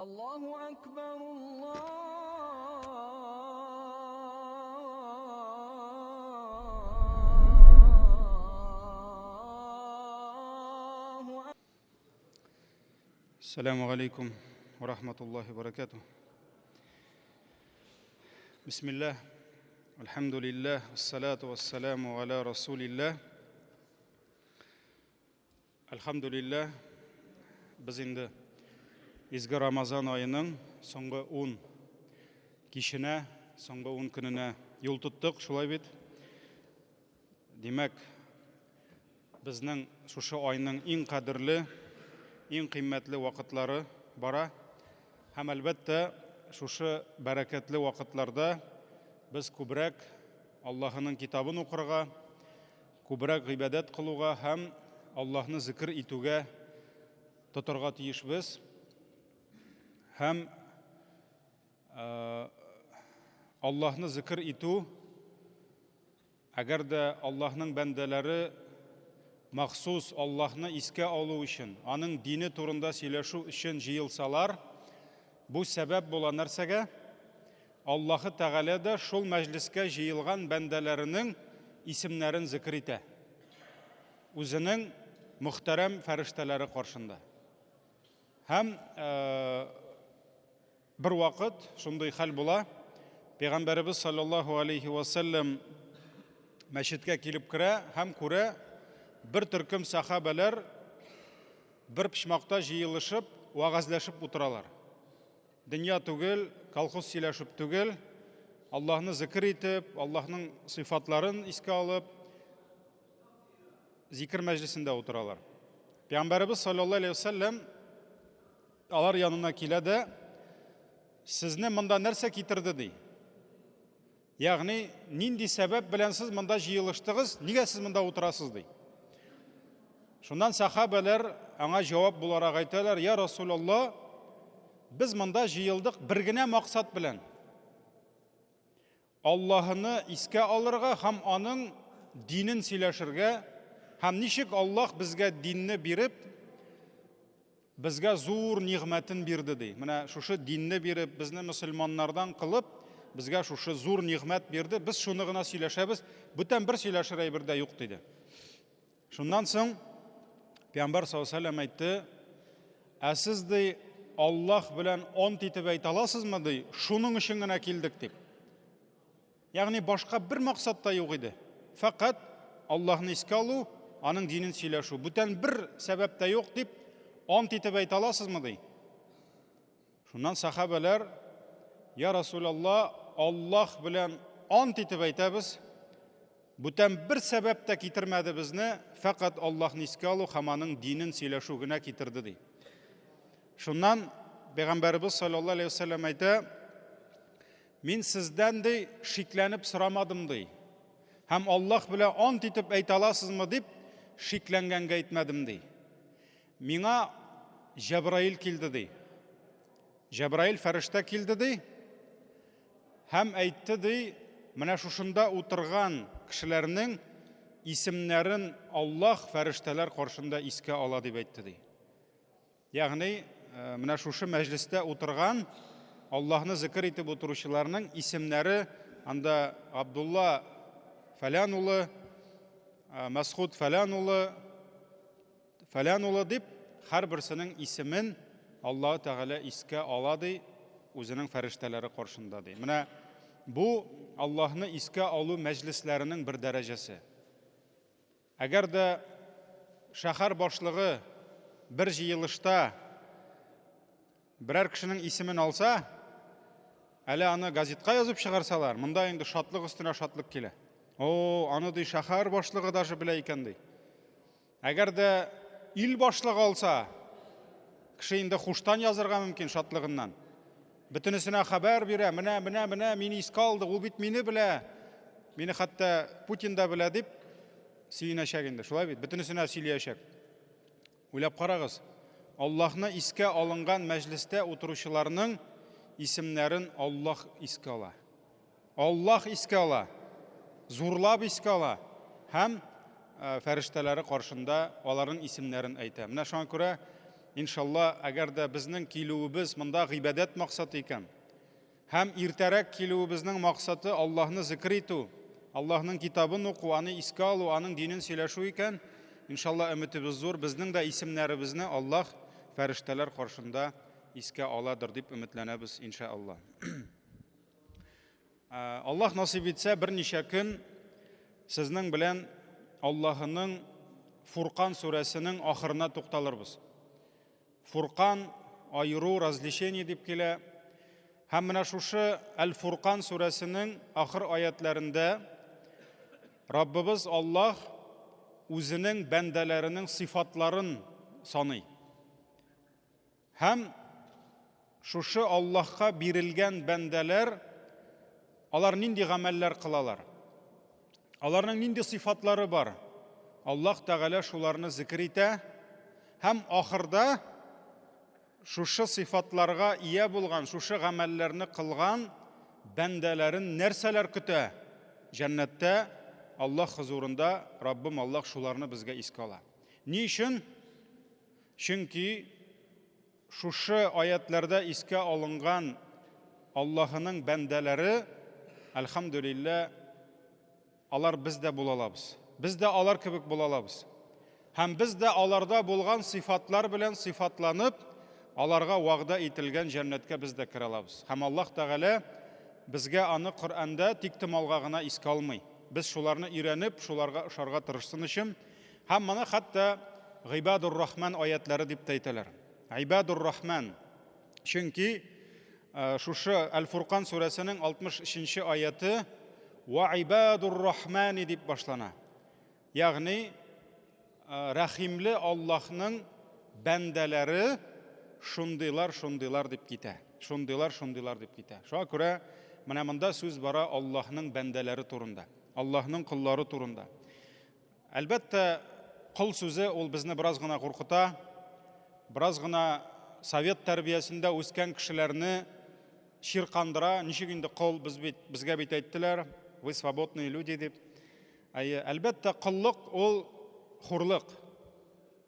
Аллаһу акбар, Аллаһу. Ассаламу алейкум ва рахматуллахи ва баракатух. Бисмиллах, альхамдулиллах, ассалату вассаламу аля расулиллах. Әлхәмдүлилләһ, без инде изге Рамазан аеның соңгы 10 киченә, соңгы 10 көненә юл тоттык, шулай бит? Димәк, безнең шушы айның иң кадерле, иң кыйммәтле вакытлары бара. Һәм әлбәттә, шушы бәрәкәтле вакытларда без күбрәк Аллаһының китабын укырга, Күбрәк гыйбадәт кылуга һәм Аллаһны зикер итүгә тотарга тиешбез. Һәм Аллаһны зикер итү, әгәр дә Аллаһның бәндәләре махсус Аллаһны искә алу өчен, аның дине турында сөйләшү өчен җыелсалар, бу сәбәп була нәрсәгә? Аллаһы Тәгалә дә шул мәҗлескә җыелган бәндәләренең исемнәрен зикер итә. Үзенең мөхтәрәм фәрештәләре каршында. Һәм бер вакыт шундый хәл була. Пәйгамбәребез саллаллаһу алейхи ва саллям мәчеткә килеп керә һәм күрә бер төркем сахабәләр бер почмакта җыелышып, вәгазьләшеп утыралар. Дөнья түгел, колхоз сөйләшеп түгел, Аллаһны зикер итеп, Аллаһның сыйфатларын искә алып, зикер мәҗлесендә утыралар. Пәйгамбәребез саллаллаһу алейһи вәсәлләм алар янына килә дә, сезне монда нәрсә китерде ди. Ягъни, нинди сәбәп белән сез монда җыелыштыгыз, нигә сез монда утырасыз, ди. Шуннан сахабәләр аңа җавап буларак әйтәләр, я Расулалла, без монда җыелдык бер генә максат белән. Аллаһыны искә алырга һәм аның динен сөйләшергә һәм ничек Аллаһ безгә динне биреп, Безгә зур нигъмәтен бирде, ди. Менә шушы динне биреп, безне мөселманнардан кылып, безгә шушы зур нигъмәт бирде. Без шуны гына сөйләшәбез, бүтән бер сөйләшер әйбер дә юк, диде. Шуннан соң Пәйгамбәр саллаллаһу алейһи вәсәлләм әйтте, ә сез, ди, Аллаһ белән ант итеп әйтә аласызмы, ди, шуның өчен генә килдек, дип. Ягъни башка бер максат та юк иде. Фәкать Аллаһны искә алу, аның динен сөйләшү. Бүтән бер сәбәп тә юк дип ант итеп әйтә аласызмы ди. Шуннан сахабәләр, Я Расулалла, Аллаһ белән ант итеп әйтәбез, бүтән бер сәбәп тә китермәде безне, фәкать Аллаһны искә алу һәм аның динен сөйләшү генә китерде ди. Шуннан Пәйгамбәребез саллаллаһу алейһи вәсәлләм әйтә, Мин сездән, ди, шикләнеп сорамадым, ди. Һәм Аллаһ белән ант итеп әйтә аласызмы дип шикләнгәнгә әйтмәдем, ди. Миңа Җәбраил килде, ди. Җәбраил фәрештә килде, ди. Һәм әйтте, ди, менә шушында утырган кешеләрнең исемнәрен Аллаһ фәрештәләр каршында искә ала дип әйтте, ди. Ягъни, менә шушы мәҗлестә утырган, Аллаһны зикер итеп утыручыларның исемнәре анда Абдулла фәлән улы, Мәсхуд фәлән улы, фәлән улы дип, һәрберсенең исемен Аллаһ Тәгалә искә ала ди, үзенең фәрештәләре каршында ди. Менә бу Аллаһны искә алу мәҗлесләренең бер дәрәҗәсе. Әгәр дә шәһәр башлыгы бер җыелышта берәр кешенең исемен алса, әле аны газетка язып чыгарсалар, монда инде шатлык өстенә шатлык килә. О, аны ди шәһәр башлыгы даже белә икән ди. Әгәр дә ил башлыгы алса, кеше инде хуштан язырга мөмкин шатлыгыннан. Бөтенесенә хәбәр бирә, менә, менә, менә, мине искә алды, ул бит мине белә, мине хәтта Путин да белә дип сөенәчәк инде, шулай бит, бөтенесенә сөйләячәк. Уйлап карагыз, Аллаһны искә алынган мәҗлестә утыручыларның исемнәрен Аллаһ искә ала. Аллаһ искә ала, зурлап искә ала һәм фәрештәләре каршында аларның исемнәрен әйтә. Менә шуңа күрә Иншалла, әгәр дә безнең килүебез монда гыйбадәт максаты икән, һәм иртәрәк килүебезнең максаты Аллаһны зикр итү, Аллаһның китабын уку, аны искә алу, аның динен сөйләшү икән, иншалла, өметебез зур, безнең дә исемнәребезне Аллаһ фәрештәләр каршында искә аладыр дип өметләнәбез, иншалла. Аллаһ насыйп итсә, берничә көн сезнең белән Аллаһының Фуркан сүрәсенең ахырына тукталырбыз. Фуркан аеру, развлечение дип килә. Һәм менә шушы Әл-Фуркан сүрәсенең ахыр аятләрендә Раббыбыз Аллаһ үзенең бәндәләренең сыйфатларын саный. Һәм шушы Аллаһка бирелгән бәндәләр алар нинди гамәлләр кылалар? Аларның нинди сыйфатлары бар? Аллаһ Тәгалә шуларны зикер итә һәм ахырда шушы сыйфатларга ия булган, шушы гамәлләрне кылган бәндәләрен нәрсәләр көтә? Җәннәттә Аллаһ хозурында Раббым Аллаһ шуларны безгә искә ала. Ни өчен? Чөнки шушы аятләрдә искә алынган Аллаһының бәндәләре, әлхәмдүлиллә, алар без дә була алабыз. Без дә алар кебек була алабыз. Һәм без дә аларда булган сыйфатлар белән сыйфатланып, аларга вәгъдә ителгән җәннәткә без дә керә алабыз. Һәм Аллаһ Тәгалә безгә аны Коръәндә тиктомалга гына искә алмый. Без шуларны өйрәнеп, шуларга ошарга тырышсын өчен, Һәм моны хәтта Гыйбадур Рахман аятлары дип тә әйтәләр. Гыйбадур Рахман. Чөнки э, шушы Әл-Фуркан сүрәсенең 63-нче аяты Ва гыйбадур Рахмани дип башлана. Ягъни э, рәхимле Аллаһның бәндәләре шундыйлар, шундыйлар дип китә. Шундыйлар, шундыйлар дип китә. Шуңа күрә менә монда сүз бара Аллаһның бәндәләре турында, Аллаһның коллары турында. Әлбәттә, кол сүзе ул безне бераз гына куркыта, бераз гына совет тәрбиясендә үскән кешеләрне чиркандыра. Ничек инде кол, без бит, безгә бит әйттеләр, вы свободные люди дип. Әйе, әлбәттә, коллык ул хурлык.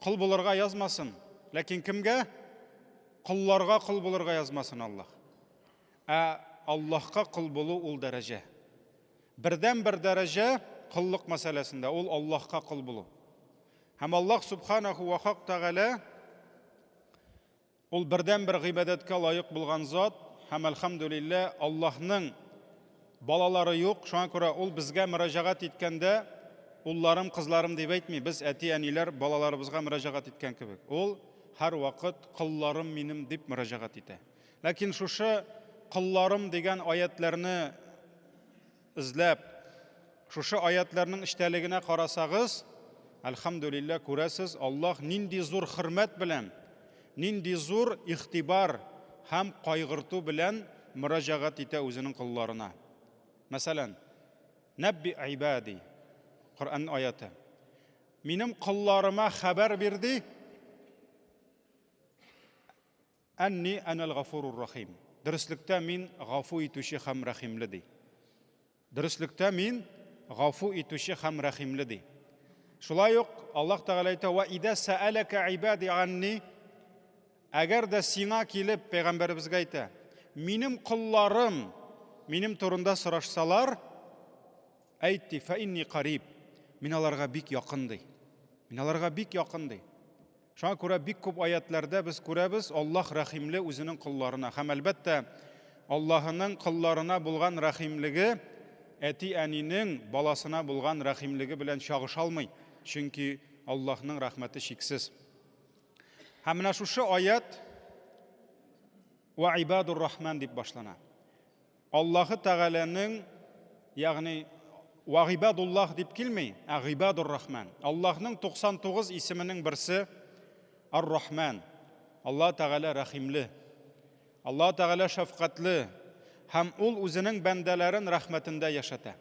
Кол булырга язмасын. Ләкин кемгә? Колларга кол булырга язмасын Аллаһ. Ә Аллаһка кол булу ул дәрәҗә. Бердәнбер дәрәҗә коллык мәсьәләсендә ул Аллаһка кол булу. Һәм Аллаһ субханаху ва хак тәгалә ул бердәнбер гыйбадәткә лаек булган зат һәм әлхәмдүлиллә Аллаһның балалары юк, шуңа күрә ул безгә мөрәҗәгать иткәндә улларым, кызларым дип әйтми, без әти-әниләр балаларыбызга мөрәҗәгать иткән кебек. Ул һәрвакыт колларым минем дип мөрәҗәгать итә. Ләкин шушы колларым дигән аятларны эзләп, шушы аятларның эчтәлегенә карасагыз, әлхәмдүлиллә, күрәсез, Аллаһ нинди зур хөрмәт белән, нинди зур игътибар һәм кайгырту белән мөрәҗәгать итә үзенең колларына. Мәсәлән, Нәбби ибади, Коръән аяты. Минем колларыма хәбәр бир ди, Әнни әнәл гафурур рахим. Дөреслектә мин гафу итүче һәм рәхимле, ди. Дөреслектә мин гафу итүче һәм рәхимле, ди. Шулай ук Аллаһ Тәгалә әйтә: "Ва идә сәәләкә ибади анни" Әгәр дә сиңа килеп пәйгамбәребезгә әйтә: "Минем колларым минем турында сорашсалар, әйт ди, фә инни кариб. Мин аларга бик якын ди. Мин аларга бик якын ди. Шуңа күрә бик күп аятләрдә без күрәбез, Аллаһ рәхимле үзенең колларына. Һәм әлбәттә, Аллаһының колларына булган рәхимлеге әти-әнинең баласына булган рәхимлеге белән чагыша алмый, чөнки Аллаһның рәхмәте чиксез. Һәм менә шушы аят Ва ибадур рахман дип башлана. Аллаһы Тәгаләнең, ягъни Ва гыйбадуллаһ дип килми, ә гыйбадур рахман. Аллаһның 99 исеменең берсе Ар-Рахман. Аллаһ Тәгалә рәхимле. Аллаһ Тәгалә шәфкатьле һәм ул үзенең бәндәләрен рәхмәтендә яшәтә.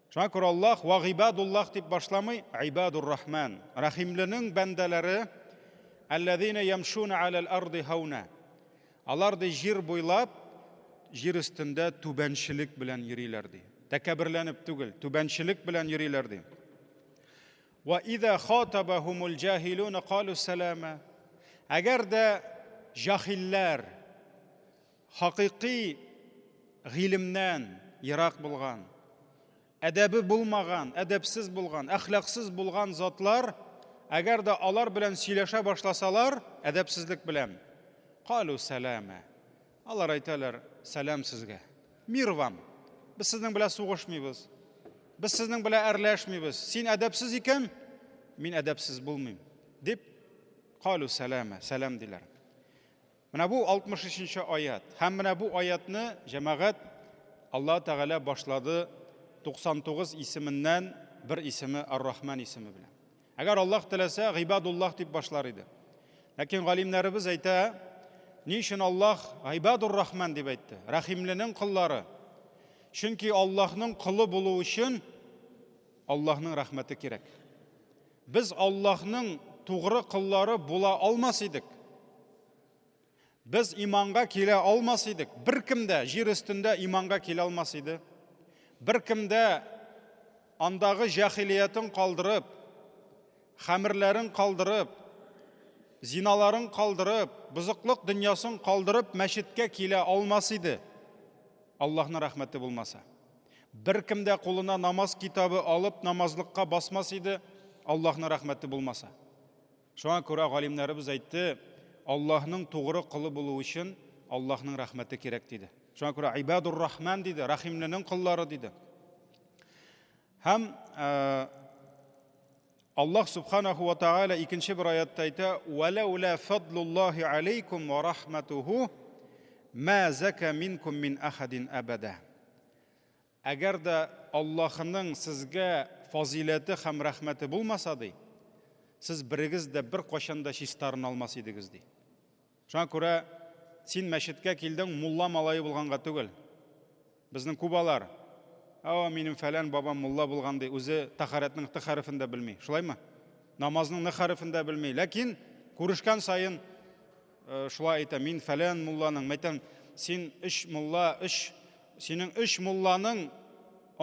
Шуңа күрә Аллаһ ва гыйбадуллаһ дип башламый, гыйбадур рахман. Рәхимленең бәндәләре аллазина ямшуна алал арди хауна. Алар, ди, җир буйлап, җир өстендә түбәнчелек белән йөриләр, ди. Тәкәбберләнеп түгел, түбәнчелек белән йөриләр, ди. Ва иза хатабахумул җахилуна калу салама. Әгәр дә җахилләр хакыйкый гыйлемнән ерак булган, әдәбе булмаган, әдәпсез булган, әхлаксыз булган затлар, әгәр дә алар белән сөйләшә башласалар, әдәпсезлек белән, калу сәлама. Алар әйтәләр, сәлам сезгә. Мир вам. Без сезнең белән сугышмыйбыз. Без сезнең белән әрләшмибез. Син әдәпсез икән, мин әдәпсез булмыйм. Дип, калу сәлама, сәлам диләр. Менә бу 63 нче аят. Һәм менә бу аятны җәмәгать Аллаһ Тәгалә башлады 99 исеменнән бер исеме Ар-Рахман исеме белән. Әгәр Аллаһ теләсә, Гыйбадуллаһ дип башлар иде. Ләкин галимнәребез әйтә, ни өчен Аллаһ Гыйбадур Рахман дип әйтте? Рәхимленең коллары. Чөнки Аллаһның колы булу өчен Аллаһның рәхмәте кирәк. Без Аллаһның тугры коллары була алмас идек. Без иманга килә алмас идек. Беркем дә җир өстендә иманга килә алмас иде. Беркем дә андагы җәхилиятен калдырып, хәмерләрен калдырып, зиналарын калдырып, бозыклык дөньясын калдырып мәчеткә килә алмас иде. Аллаһның рәхмәте булмаса. Беркем дә кулына намаз китабы алып намазлыкка басмас иде, Аллаһның рәхмәте булмаса. Шуңа күрә галимнәребез әйтте, Аллаһның тугры колы булу өчен Аллаһның рәхмәте кирәк диде. Шуңа күрә Ибадур Рахман диде, рәхимленең коллары диде. Һәм э, Аллаһ субханаху ва тааля икенче бер аятта әйтә, «Вәләүлә фадлуллаһи алейкум ва рахматуху ма зака минкум мин ахадин абада». Әгәр дә Аллаһының сезгә фазыйләте һәм рәхмәте булмаса, ди, сез берегез дә беркайчан да чистарына алмас идегез, ди. Шуңа күрә син мәчеткә килдең мулла малае булганга түгел. Безнең күп алар. О, минем фәлән бабам мулла булган ди, үзе тәһарәтнең т хәрефен дә белми. Шулаймы? Намазның н хәрефен дә белми. Ләкин күрешкән саен э, шулай әйтә, мин фәлән мулланың, мәйтәм, син өч мулла, өч, синең өч мулланың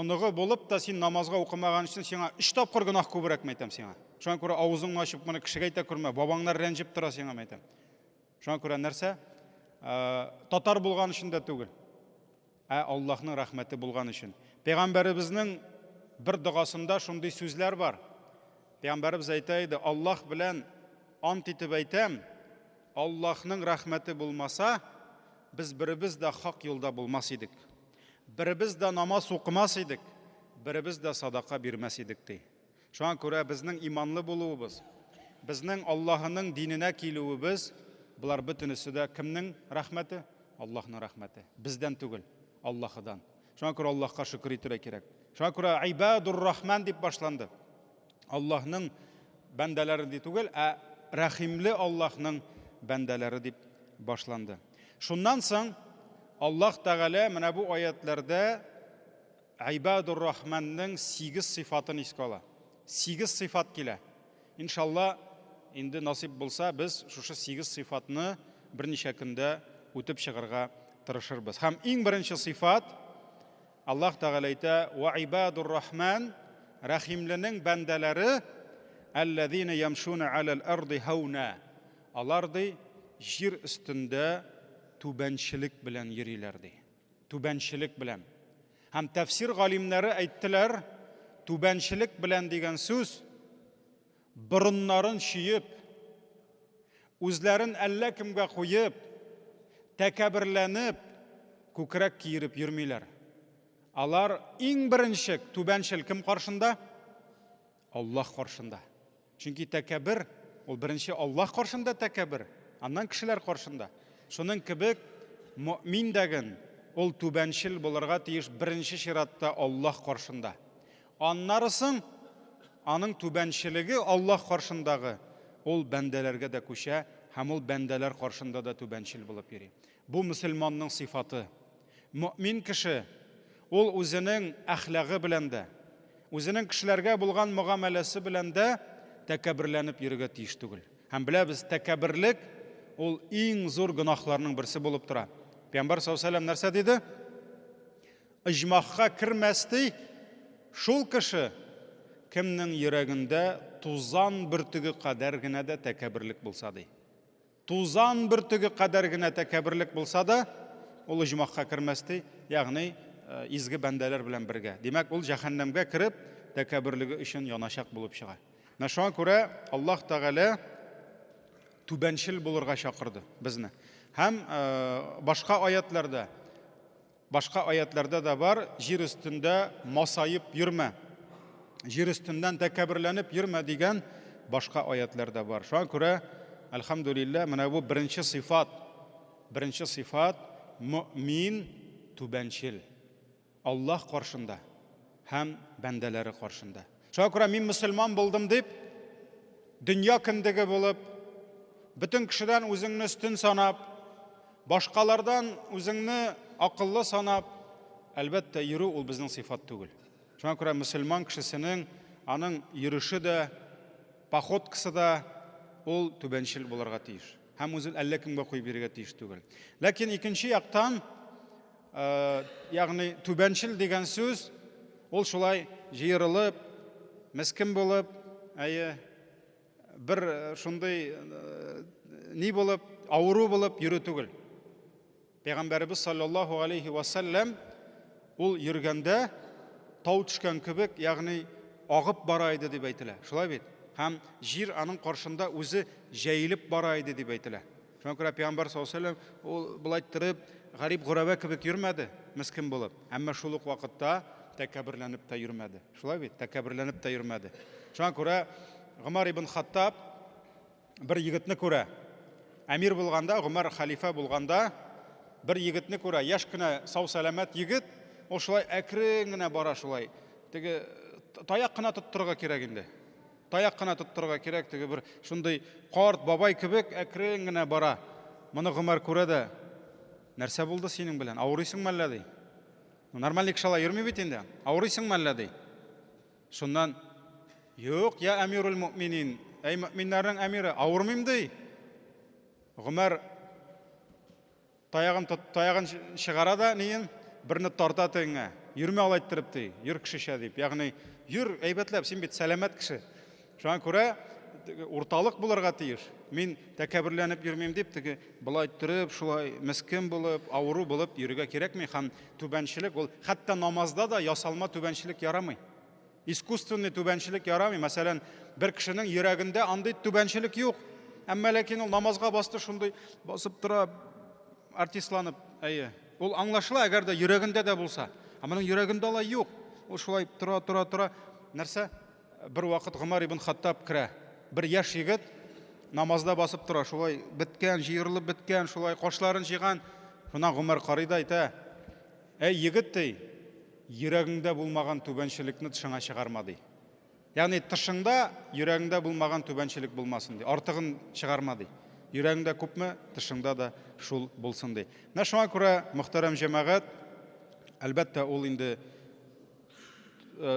оныгы булып та син намазга укымаган өчен сиңа өч тапкыр гөнаһ күбрәк, мәйтәм сиңа. Шуңа күрә авызыңны ачып моны кешегә әйтә күрмә, бабаңнар рәнҗеп тора сиңа, мәйтәм. Шуңа күрә нәрсә? Э, татар булган өчен дә түгел, ә Аллаһның рәхмәте булган өчен. Пәйгамбәребезнең бер догасында шундый сүзләр бар. Пәйгамбәребез әйтә иде, Аллаһ белән ант итеп әйтәм, Аллаһның рәхмәте булмаса, без беребез дә хак юлда булмас идек. Беребез дә намаз укымас идек, беребез дә садака бирмәс идек, ди. Шуңа күрә безнең иманлы булуыбыз, безнең Аллаһының диненә килүебез, болар бөтенесе дә кемнең рәхмәте? Аллаһның рәхмәте. Бездән түгел, Аллаһыдан. Шуңа күрә Аллаһка шөкер итәргә кирәк. Шуңа күрә Ибадур Рахман дип башланды. Аллаһның бәндәләре дип түгел, ә рәхимле Аллаһның бәндәләре дип башланды. Шуннан соң Аллаһ Тәгалә менә бу аятләрдә Гыйбадур Рахманның сигез сыйфатын искә ала. Сигез сыйфат килә. Иншалла, инде насыйп булса, без шушы сигез сыйфатны берничә көндә үтеп чыгарга тырышырбыз. Һәм иң беренче сыйфат Аллаһ Тәгалә әйтә: "Ва ибадур Рахман" Рәхимленең бәндәләре аллазина ямшуна алал арди хауна. Алар ди җир өстендә түбәнчелек белән йөриләр ди. Түбәнчелек белән. Һәм тәфсир галимнәре әйттеләр, түбәнчелек белән дигән сүз борыннарын чөеп, үзләрен әллә кемгә куеп, тәкәберләнеп, күкрәк киереп йөрмиләр. Алар иң беренче түбәнчел кем каршында? Аллаһ каршында. Чөнки тәкәбер, ул беренче Аллаһ каршында тәкәбер, аннан кешеләр каршында. Шуның кебек мөэмин дәген ул түбәнчел булырга тиеш беренче чиратта Аллаһ каршында. Аннары соң аның түбәнчелеге Аллаһ каршындагы ул бәндәләргә дә күчә һәм ул бәндәләр каршында да түбәнчел булып йөри. Бу мөселманның сыйфаты. Мөэмин кеше ул үзенең әхлагы белән дә, үзенең кешеләргә булган мөгамәләсе белән дә тәкәбберләнеп йөрергә тиеш түгел. Һәм беләбез, тәкәбберлек ул иң зур гөнаһларның берсе булып тора. Пәйгамбәр саллаллаһу алейһи нәрсә диде? Оҗмахка кермәс ди шул кеше, кемнең йөрәгендә тузан бөртеге кадәр генә дә тәкәбберлек булса ди. Тузан бөртеге кадәр генә тәкәбберлек булса да, ул оҗмахка кермәс ди, ягъни изге бәндәләр белән бергә. Димәк, ул җәһәннәмгә кереп, тәкәбберлеге өчен яначак булып чыга. Менә шуңа күрә Аллаһ Тәгалә түбәнчел булырга чакырды безне. Һәм башка аятларда, башка аятларда да бар, җир өстендә масаеп йөрмә, җир өстеннән тәкәбберләнеп йөрмә дигән башка аятлар да бар. Шуңа күрә, әлхәмдүлилләһ, менә бу беренче сыйфат, беренче сыйфат мөмин түбәнчел. Аллаһ каршында һәм бәндәләре каршында. Шуңа күрә мин мөселман булдым дип, дөнья кендеге булып, бөтен кешедән үзеңне өстен санап, башкалардан үзеңне акыллы санап, әлбәттә, йөрү ул безнең сыйфат түгел. Шуңа күрә мөселман кешесенең аның йөреше дә, походкасы да ул түбәнчел булырга тиеш. Һәм үзен әллә кемгә куеп бирергә тиеш түгел. Ләкин икенче яктан, ягъни түбәнчел дигән сүз ул шулай җыерылып, мескен булып, әйе, бер шундый ни булып, авыру булып йөрү түгел. Пәйгамбәребез саллаллаһу алейхи ва саллям ул йөргәндә тау төшкән кебек, ягъни агып бара иде дип әйтелә. Шулай бит? Һәм җир аның каршында үзе җәелеп бара иде дип әйтелә. Шуңа күрә пәйгамбәр саллаллаһу алейһи ва сәлләм ул болай иттереп гарип гурәбә кебек йөрмәде, мескен булып. Әмма шул ук вакытта тәкәбберләнеп тә йөрмәде. Шулай бит? Тәкәбберләнеп тә йөрмәде. Шуңа күрә Гомәр ибн Хаттаб бер егетне күрә. Әмир булганда, Гомәр хәлифә булганда бер егетне күрә, яшь кенә сау-сәламәт егет, ул шулай әкрен генә бара шулай. Теге таяк кына тоттырырга кирәк инде. Таяк кына тоттырырга кирәк, теге бер шундый карт бабай кебек әкрен генә бара. Моны Гомәр күрә дә, нәрсә булды синең белән? Авырыйсыңмы әллә ди. Нормальный кеше алай йөрми бит инде. Авырыйсыңмы әллә ди. Шуннан, юк, я әмирул мөминин, әй мөминнәрнең әмире, авырмыйм ди. Гомәр Таягын тот, таягын чыгара да ниен, берне тарта тегеңә. Йөрмә алай иттереп ди, йөр кешечә дип. Ягъни, йөр әйбәтләп, син бит сәламәт кеше. Шуңа күрә урталык булырга тиеш. Мин тәкәбберләнеп йөрмим дип, теге болай иттереп, шулай мескен булып, авыру булып йөрергә кирәкми һәм түбәнчелек ул хәтта намазда да ясалма түбәнчелек ярамый. Искусственный түбәнчелек ярамый. Мәсәлән, бер кешенең йөрәгендә андый түбәнчелек юк. Әмма ләкин ул намазга басты шундый басып тора, артистланып, әйе. Ул аңлашыла, әгәр дә йөрәгендә дә булса. Ә моның йөрәгендә алай юк. Ул шулай тора, тора, тора. Нәрсә? Бер вакыт Гомәр ибн Хаттаб керә. Бер яшь егет намазда басып тора, шулай беткән, җыерылып беткән, шулай кашларын җыйган. Шуннан Гомәр карый да әйтә: "Әй егет, ди, Йөрәгеңдә булмаган түбәнчелекне тышыңа чыгарма, ди. Ягъни тышыңда йөрәгеңдә булмаган түбәнчелек булмасын, ди. Артыгын чыгарма, ди. Йөрәгеңдә күпме, тышыңда да шул булсын, ди. Менә шуңа күрә, мөхтәрәм җәмәгать, әлбәттә, ул инде э,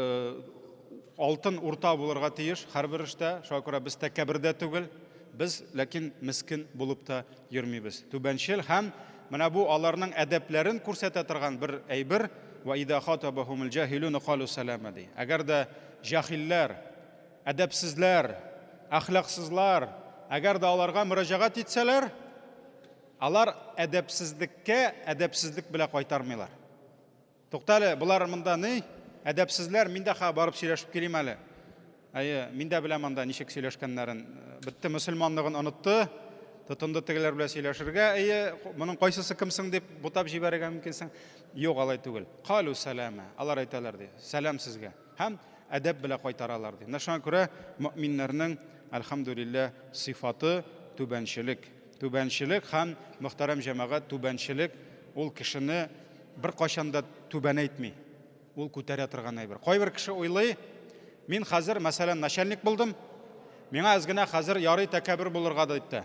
алтын урта булырга тиеш һәрбер эштә. Шуңа күрә без тәкәббер дә түгел, без ләкин мескен булып та йөрмибез. Түбәнчел һәм менә бу аларның әдәпләрен күрсәтә торган бер әйбер, ва иза хатабахумул җахилуна калу салама ди. Әгәр дә җахилләр, әдәпсезләр, әхлаксызлар, әгәр дә аларга мөрәҗәгать итсәләр, алар әдәпсезлеккә әдәпсезлек белән кайтармыйлар. Туктале, болар монда ни? Әдәпсезләр, мин дә ха барып сөйләшеп килим әле. Әйе, мин дә беләм анда ничек сөйләшкәннәрен. Бетте, мөселманлыгын онытты. Тотынды тегеләр белән сөйләшергә. Әйе, моның кайсысы кемсең дип бутап җибәрергә мөмкинсең. Юк, алай түгел. Калу сәлама. Алар әйтәләр ди. Сәлам сезгә. Һәм әдәп белән кайтаралар ди. Менә шуңа күрә мөэминнәрнең, әлхәмдүлилләһ, сыйфаты түбәнчелек. Түбәнчелек һәм, мөхтәрәм җәмәгать, түбәнчелек ул кешене беркайчан да түбәнәйтми. Ул күтәрә торган әйбер. Кайбер кеше уйлый, мин хәзер, мәсәлән, начальник булдым, миңа әз генә хәзер ярый тәкәббер булырга дип тә.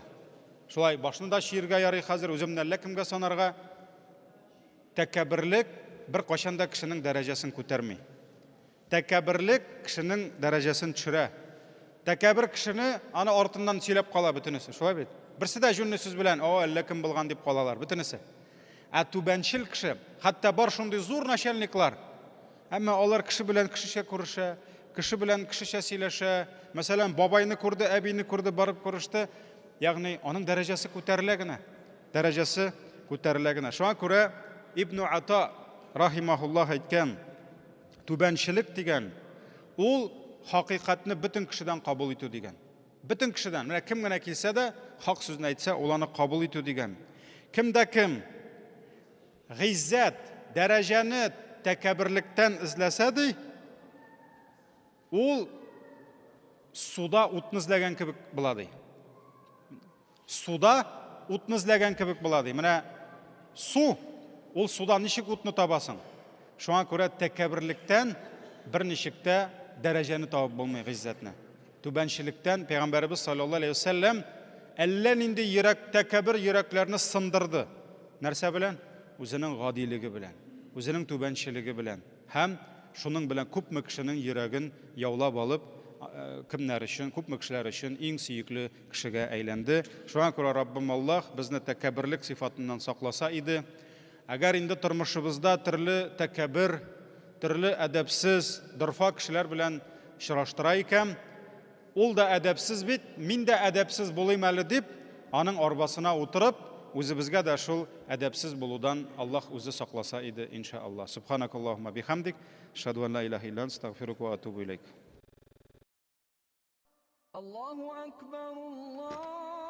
Шулай башны да чиергә ярый хәзер, үземне әллә кемгә санарга. Тәкәбберлек беркайчан да кешенең дәрәҗәсен күтәрми. Тәкәбберлек кешенең дәрәҗәсен төшерә. Тәкәббер кешене аны артыннан сөйләп кала бөтенесе, шулай бит? Берсе дә җүнле сүз белән, о, әллә кем булган дип калалар, бөтенесе. Ә түбәнчел кеше, хәтта бар шундый зур начальниклар, әмма алар кеше белән кешечә күрешә, кеше белән кешечә сөйләшә. Мәсәлән, бабайны күрде, әбине күрде, барып күреште. Ягъни аның дәрәҗәсе күтәрелә генә. Дәрәҗәсе күтәрелә генә. Шуңа күрә Ибн Ата рахимахуллаһ әйткән, түбәнчелек дигән ул хакыйкатьне бөтен кешедән кабул итү дигән. Бөтен кешедән, менә кем генә килсә дә, хак сүзне әйтсә, ул аны кабул итү дигән. Кем дә кем гыйззәт, дәрәҗәне тәкәбберлектән эзләсә ди, Ул суда утны эзләгән кебек була ди. Суда утны эзләгән кебек була ди. Менә су, ул суда ничек утны табасың? Шуңа күрә тәкәбберлектән берничек тә дәрәҗәне табып булмый, гыйззәтне. Түбәнчелектән Пәйгамбәребез саллаллаһу алейһи вәсәлләм әллә нинди йөрәк тәкәббер йөрәкләрне сындырды. Нәрсә белән? Үзенең гадилеге белән, үзенең түбәнчелеге белән. Һәм шуның белән күпме кешенең йөрәген яулап алып, кемнәр өчен, күпме кешеләр өчен иң сөекле кешегә әйләнде. Шуңа күрә Раббым Аллаһ безне тәкәбберлек сыйфатыннан сакласа иде. Әгәр инде тормышыбызда төрле тәкәббер, төрле әдәпсез, дорфа кешеләр белән очраштыра икән, Ул да әдәпсез бит, мин дә әдәпсез булыйм әле дип, аның арбасына утырып, үзебезгә дә шул әдәпсез булудан Аллаһ үзе сакласа иде, инша Аллаһ. Субханакаллаһумма бихамдик, ашһаду ан ла илаһа илля ант, астагфирука ва атубу иләйк. Аллаһу акбар, Аллаһу.